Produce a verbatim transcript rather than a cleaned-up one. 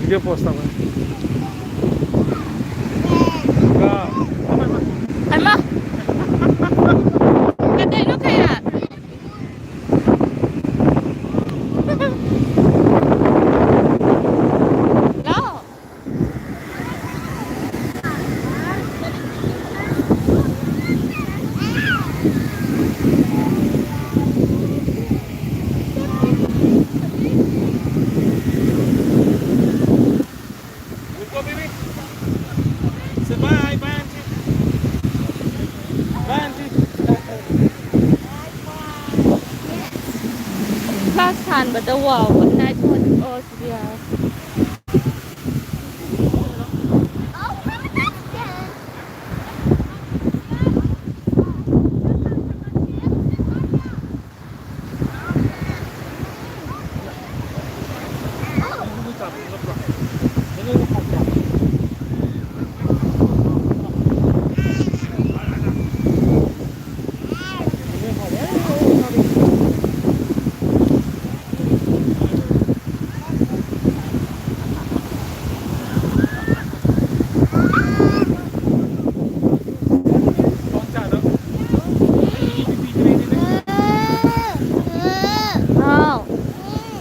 Video ꯄꯣꯁ ꯇꯧꯒꯅꯤ꯫ ꯀꯥ꯫ ꯍꯩꯃꯥ! ꯀꯩꯗꯧꯅꯣ ꯀꯌꯥ? ꯂꯥꯛꯑꯣ꯫ Say bye, bye, auntie. Bye, auntie. Class ꯊꯥꯟꯕꯗ wow, night mode off, yeah.